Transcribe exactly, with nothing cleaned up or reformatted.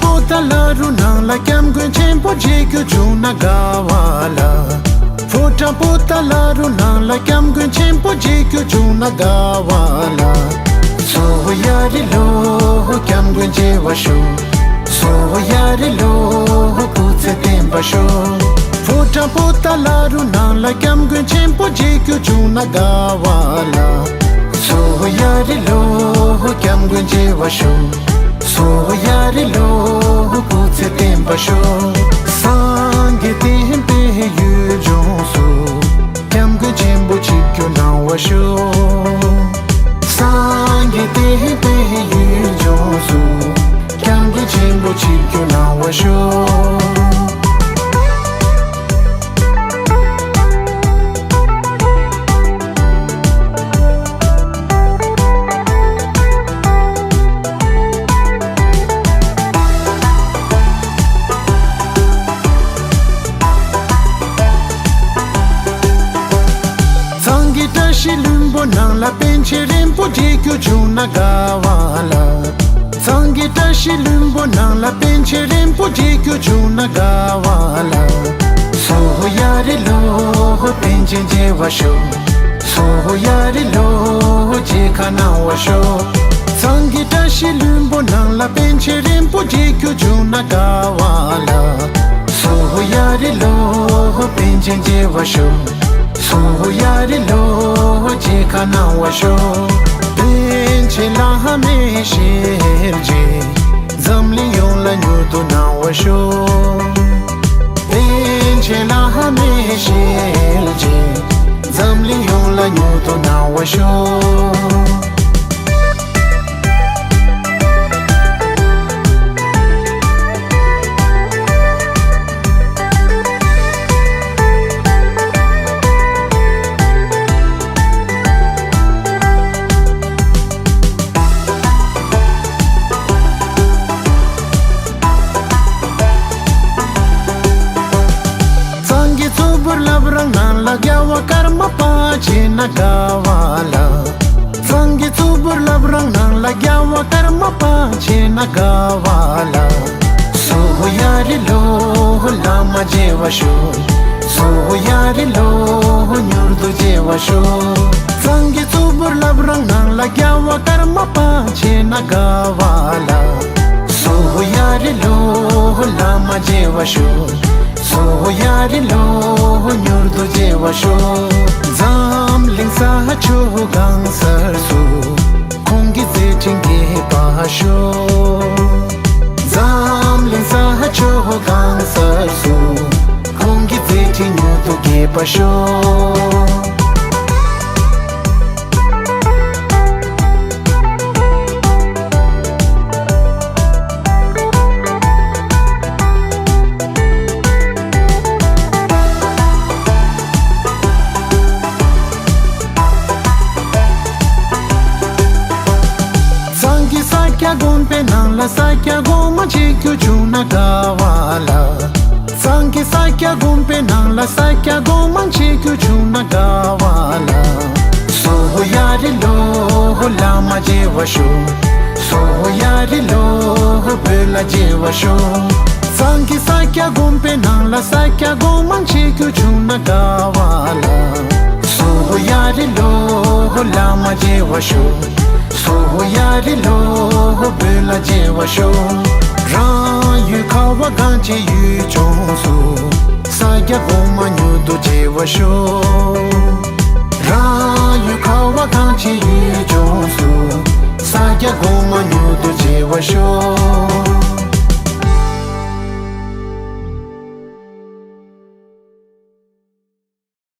པོ་ཏཱ་ལ་རུ་ནང་ལ་སྐྱབས་མགོན་ཆེན་པོ་མཇལ་རྒྱུ་བྱུང་ན་དགའ་བ་ལ། ཕོ་བྲང་པོ་ཏཱ་ལ་རུ་ནང་ལ་སྐྱབས་མགོན་ཆེན་པོ་མཇལ་རྒྱུ་བྱུང་ན་དགའ་བ་ལ། སོ་ཡ་རི་ལོ་སྐྱབས་མགོན་མཇལ་བར་ཤོག་སོ་ཡ་རི་ལོ་སྐུ་ཚེ་བརྟན་པར་ཤོག་ཕོ་བྲང་པོ་ཏཱ་ལ་རུ་ནང་ལ་སྐྱབས་མགོན་ཆེན་པོ་མཇལ་རྒྱུ་བྱུང་ན་དགའ་བ་ལ། སོ་ཡ་རི་ལོ་སྐྱབས་མགོན་མཇལ་བར་ཤོག་སོ་ཡ་རི་ལོ་སྐུ་ཚེ་བརྟན་པར་ཤོག་སངས་རྒྱས་བསྟན་པའི་ཡུལ་ལྗོངས་སུ། སྐྱབས་མགོན་ཆེན་པོ་ཆིབས་བསྒྱུར་གནང་བར་ཤོག་སངས་རྒྱས་བསྟན་པའི་ཡུལ་ལྗོངས་སུ། སྐྱབས་མགོན་ཆེན་པོ་ཆིབས་བསྒྱུར་གནང་བར་ཤོག་གཙང་གི་བཀྲ་ཤིས་ལྷུན་པོ་ནང་ལ་པཎ་ཆེན་རིན་པོ་ཆེ་མཇལ་རྒྱུ་བྱུང་ན་དགའ་བ་ལ། གཙང་གི་བཀྲ་ཤིས་ལྷུན་པོ་ནང་ལ་པཎ་ཆེན་རིན་པོ་ཆེ་མཇལ་རྒྱུ་བྱུང་ན་དགའ་བ་ལ། སོ་ཡ་རི་ལོ་པཎ་ཆེན་མཇལ་བར་ཤོག་སོ་ཡ་རི་ལོ་མཇལ་ཁ་གནང་བར་ཤོག་གཙང་གི་བཀྲ་ཤིས་ལྷུན་པོ་ནང་ལ་པཎ་ཆེན་རིན་པོ་ཆེ་མཇལ་རྒྱུ་བྱུང་ན་དགའ་བ་ལ། སོ་ཡ་རི་ལོ་པཎ་ཆེན་མཇལ་བར་ཤོག་སོ་ཡ་རི་ལོ་མཇལ་ཁ་གནང་བར་ཤོག་པཎ་ཆེན་བླ་མའི་ཞལ་མཇལ། འཛམ་གླིང་ཡོངས་ལ་མྱུར་དུ་གནང་བར་ཤོག་པཎ་ཆེན་བླ་མའི་ཞལ་མཇལ། འཛམ་གླིང་ཡོངས་ལ་མྱུར་དུ་གནང་བར་ཤོག་གཙང་གི་གཙུག་ཕུད་བླ་བྲང་ནང་ལ་རྒྱལ་བ་ཀརྨ་པ་མཇལ་ན་དགའ་བ་ལ། གཙང་གི་གཙུག་ཕུད་བླ་བྲང་ནང་ལ་རྒྱལ་བ་ཀརྨ་པ་མཇལ་ན་དགའ་བ་ལ། སོ་ཡ་རི་ལོ་བླ་མ་མཇལ་བར་ཤོག་སོ་ཡ་རི་ལོ་མྱུར་དུ་མཇལ་བར་ཤོག་གཙང་གི་གཙུག་ཕུད་བླ་བྲང་ནང་ལ་རྒྱལ་བ་ཀརྨ་པ་མཇལ་ན་དགའ་བ་ལ། སོ་ཡ་རི་ལོ་བླ་མ་མཇལ་བར་ཤོག་སོ་ཡ་རི་ལོ་མྱུར་དུ་མཇལ་བར་ཤོག་འཛམ་གླིང་ས་ཕྱོགས་གང་སར་སུ། ཁོང་གི་མཛད་འཕྲིན་རྒྱས་པར་ཤོག་འཛམ་གླིང་ས་ཕྱོགས་གང་སར་སུ། ཁོང་གི་མཛད་འཕྲིན་མྱུར་དུ་རྒྱས་པར་ཤོག་གཙང་གི་ས་སྐྱ་དགོན་པའི་ནང་ལ་ས་སྐྱ་སྒོ་མང་མཇལ་རྒྱུ་བྱུང་ན་དགའ་བ་ལ། གཙང་གི་ས་སྐྱ་དགོན་པའི་ནང་ལ་ས་སྐྱ་སྒོ་མང་མཇལ་རྒྱུ་བྱུང་ན་དགའ་བ་ལ། སོ་ཡ་རི་ལོ་བླ་མ་མཇལ་བར་ཤོག་སོ་ཡ་རི་ལོ་བོད་ལ་མཇལ་བར་ཤོག་གཙང་གི་ས་སྐྱ་དགོན་པའི་ནང་ལ་ས་སྐྱ་སྒོ་མང་མཇལ་རྒྱུ་བྱུང་ན་དགའ་བ་ལ། སོ་ཡ་རི་ལོ་བླ་མ་མཇལ་བར་ཤོག་སོ་ཡ་རི་ལོ་བོད་ལ་མཇལ་བར་ཤོག་རང་ཡུལ་ཁ་བ་གངས་ཅན་ཡུལ་ལྗོངས་སུ། ས་སྐྱ་སྒོ་མང་མྱུར་དུ་མཇལ་བར་ཤོག་རང་ཡུལ་ཁ་བ་གངས་ཅན་ཡུལ་ལྗོངས་སུ། ས་སྐྱ་སྒོ་མང་མྱུར་དུ་མཇལ་བར་ཤོག